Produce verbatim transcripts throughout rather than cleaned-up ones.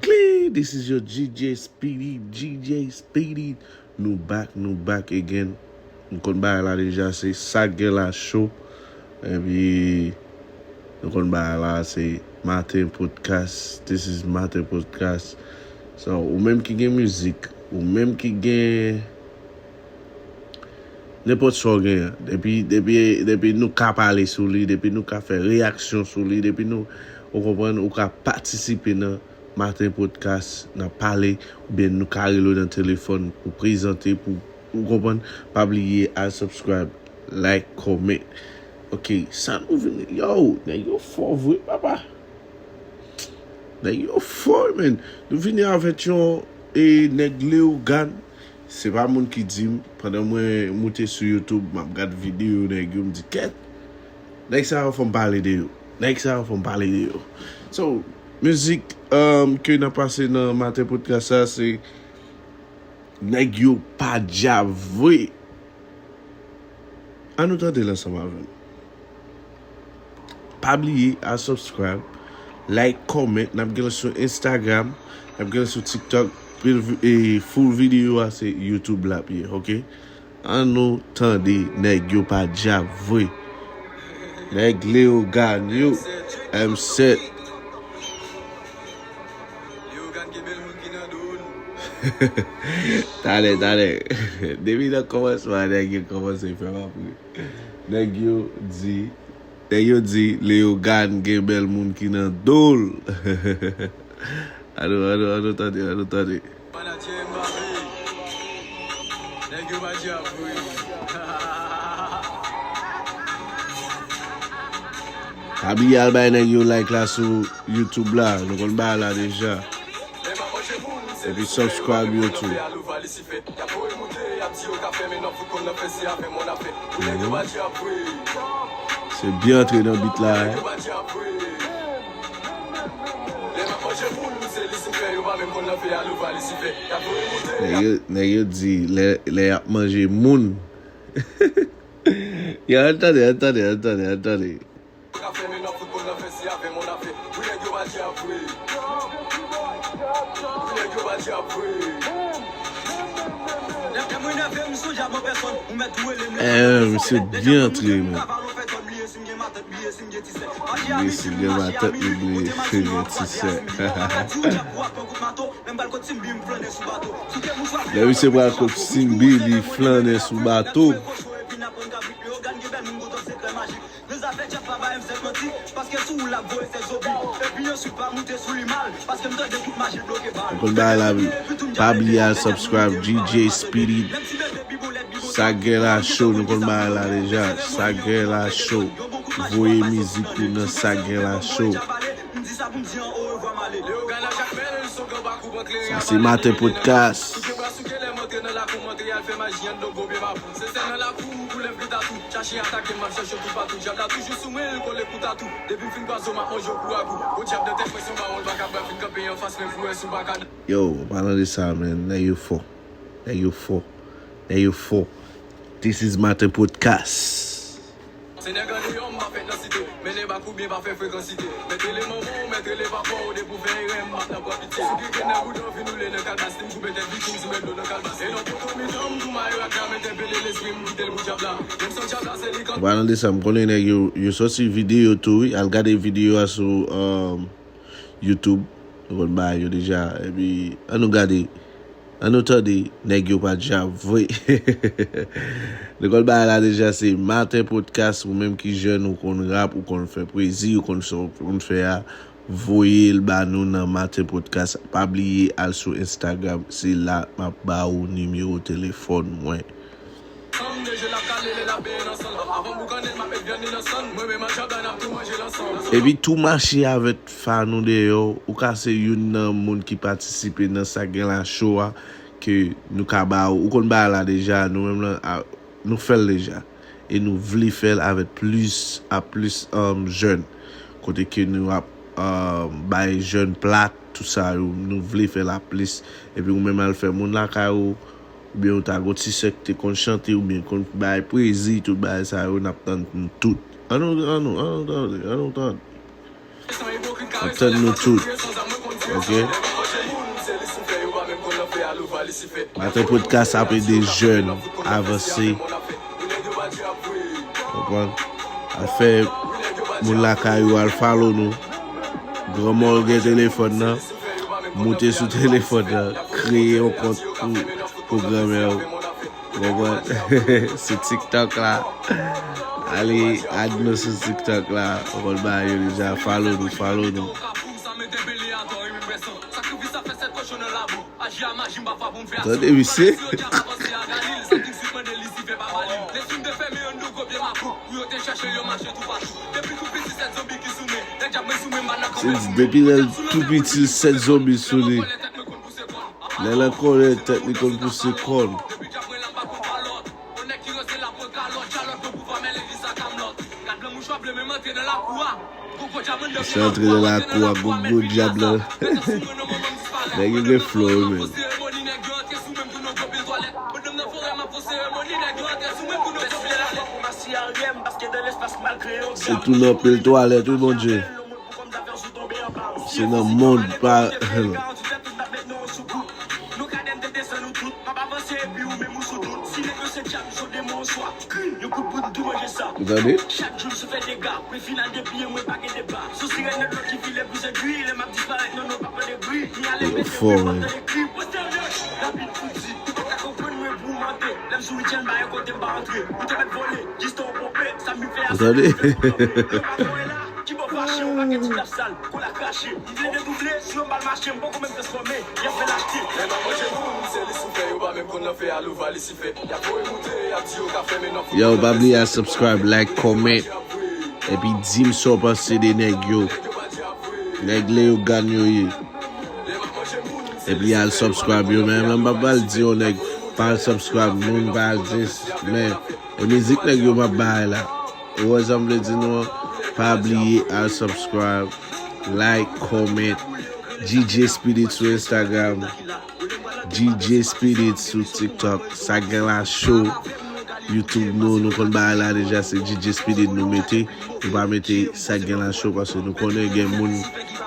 Glee, this is your D J Speedy, D J Speedy. Nou back, nou back again. Nou konn bagay la deja, se Sa Gen La Show. Epi, nou konn bagay la, se Maten Podcast. This is Maten Podcast. So, ou menm ki gen mizik, ou menm ki gen nenpòt sa w genyen, depi, depi, depi nou ka pale sou li, depi nou ka fè reyaksyon sou li, depi nou, ou konprann, ou ka patisipe nan Maten Podcast, n ap pale, oubyen nou ka rele w nan telefòn pou prezante, pou, ou konprann, pa bliye al subscribe, like, comment. Ok, sa nou vini, yo, nèg yo fò vre, papa. Nèg yo fò, man. Nou vini avèk yon, e, nèg Leogane. Se pa moun ki di m, pandan mwen moute sou YouTube, m ap gad videyo nèg yo, m di, kèt, nèg sa yo fò m pale de yo. Nèg sa yo fò m pale de yo. So, mizik, um, ke n ap pase nan Maten Podcast sa, se Nèg Yo Pa Djab Vre. An nou tande l ansanm avè m. Pa bliye al subscribe, like, comment. N ap gen l sou Instagram, n ap gen l sou TikTok. Pil vi- e full videyo a se YouTube l ap ye, ok? An nou tande Nèg Yo Pa Djab Vre. Nèg Leogane yo, M sèt. Talè, talè. Depi nan kòmansman, nèg yo kòmanse fè m ap ri. Nèg yo di, nèg yo di Leogane gen bèl moun ki nan do l. An nou, an nou, an nou tande, an nou tande. Pa bliye al bay nèg yo like la sou YouTube la. Nou konn bagay la deja. Epi subscribe yo tou. Mhm. Se byen antre nan beat la, hein. Nèg yo, nèg yo di, lè, lè y ap manje moun. Yo, ann tande, ann tande, ann tande, ann tande. Eh, misye byen antre, man. Bliye si gen matant, li bliye si gen ti sè. Lè misye pral kot Simbi, li flannen sou bato. Nou konn bagay la, wi. Pa bliye al subscribe, D J Speedy. Sa Gen La Show, nou konn bagay la deja. Sa Gen La Show. Voye mizik ou nan Sa Gen La Show. Sa se Maten Podcast. Yo, palan de sa, man, nèg yo fò. Nèg yo fò. Nèg yo fò. This is Maten Podcast. Palan de sa, m konnen nèg yo, yo soti videyo tou, wi. Al gade videyo a sou, um, YouTube. Nou konn bagay yo deja. Epi, an nou gade. An nou tande, Nèg Yo Pa Djab Vre. Nou konn bagay la deja, se Maten Podcast. Ou menm ki jèn, ou konn rap, ou konn fè pwezi, ou konn sa w konn fè a, voye l ba nou nan Maten Podcast. Pa bliye al sou Instagram, se la m ap ba ou nimewo telefòn mwen. Epi tou mache avèk fa nou deyò, ou ka se youn nan moun ki patisipe nan Sa Gen La Show a, ke nou ka ba ou, ou konn bagay la deja, nou menm lan, a, nou fè l deja. E nou vle fè l avèk plis, a plis, um, jèn. Kote ke nou ap, um, bay jèn plat, tout sa yo, nou vle fè l a plis. Epi ou menm al fè moun lakay ou, oubyen ou ta gon ti sè ki te konn chante, oubyen konn bay pwezi, tout bagay sa yo, n ap tann nou tout. An nou, an nou, an nou tande, an nou tande. N ap tann nou tout. Ok? Maten Podcast ap ede jèn avanse. Konprann? Al fè moun lakay ou al follow nou. Granmò gen telefòn nan, moute sou telefòn nan, kreye yon kont pou, pou granmè w. Konprann? Sou TikTok la. Ale add nou sou TikTok la. Ou konn bagay yo deja. Follow nou, follow nou. Tande misye. Se depi lè l tou piti, sèt zonbi sou li. Lè l an kòlè, tèt li konn pouse kòn. Misye antre nan lakou a, gwo gwo dyab lan. Nèg yo gen flow, wi, men. Se tou nan pil twalèt, wi, Bondye. Se nan mond pa. Ou tande? Yo fò, men. Ou tande? Yo, pa bliye a subscribe, like, comment. Epi di m sa w panse de nèg yo. Nèg Leyogàn yo ye. Epi al subscribe yo, men mwen pa pral di yon nèg pa al subscribe moun, pa al dis, men e mizik nèg yo m ap bay la. Ou wè sa m vle di nou an? Pa bliye al subscribe, like, comment. D J Spirit sou Instagram, D J Spirit sou TikTok, Sa Gen La Show. YouTube nou, nou konn bagay la deja, se D J Spirit nou mete. Nou pa mete Sa Gen La Show paske nou konnen gen moun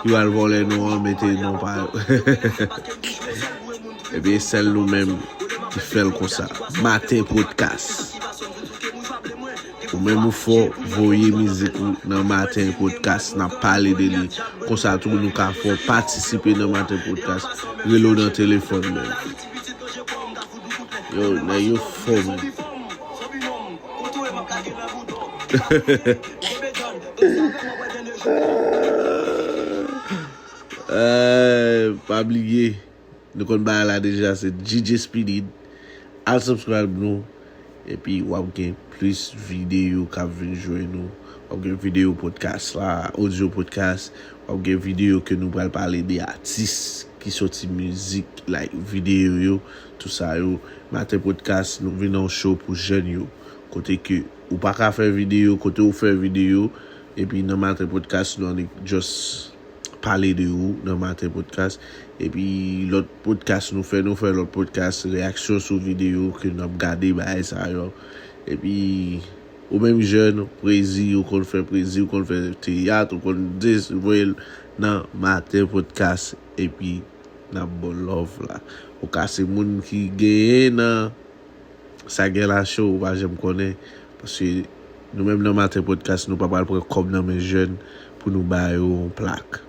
ki pral vòlè non an, mete non pa yo. Ebyen, sèl nou menm ki fè l konsa. Maten Podcast. Ou menm ou fò, voye mizik ou nan Maten Podcast, n ap pale de li. Konsa tou, nou ka fè w patisipe nan Maten Podcast. Rele w nan telefòn menm. Yo, nèg yo fò, menm. Eh, pa bliye. Nou konn bagay la deja, se D J Speedy. Al subscribe nou. Epi w ap gen plis videyo k ap vin jwenn nou. W ap gen videyo podcast la, audio podcast. W ap gen videyo ke nou pral pale de atis ki soti mizik, like, videyo yo, tout sa yo. Maten Podcast, nou vin nan show pou jèn yo. Kote ke ou pa ka fè videyo, kote ou fè videyo, epi nan Maten Podcast, nou annik just pale de ou nan Maten Podcast. Epi lòt podcast nou fè, nou fè lòt podcast, reyaksyon sou videyo ke n ap gade, bagay sa yo. Epi ou menm jèn, prezi, ou konn fè prezi, ou konn fè teyat, ou konn dis, voye l nan Maten Podcast. Epi n ap ba w love la. Ou ka se moun ki genyen nan Sa Gen La Show, ou pa janm konnen. Paske nou menm nan Maten Podcast, nou pa pral pran kòb nan men jèn pou nou ba yo yon plak.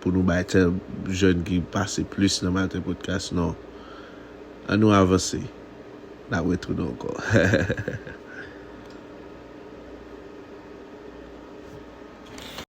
Pou nou bay tèl jèn ki pase plis nan Maten Podcast, non. An nou avanse. N ap retounen ankò.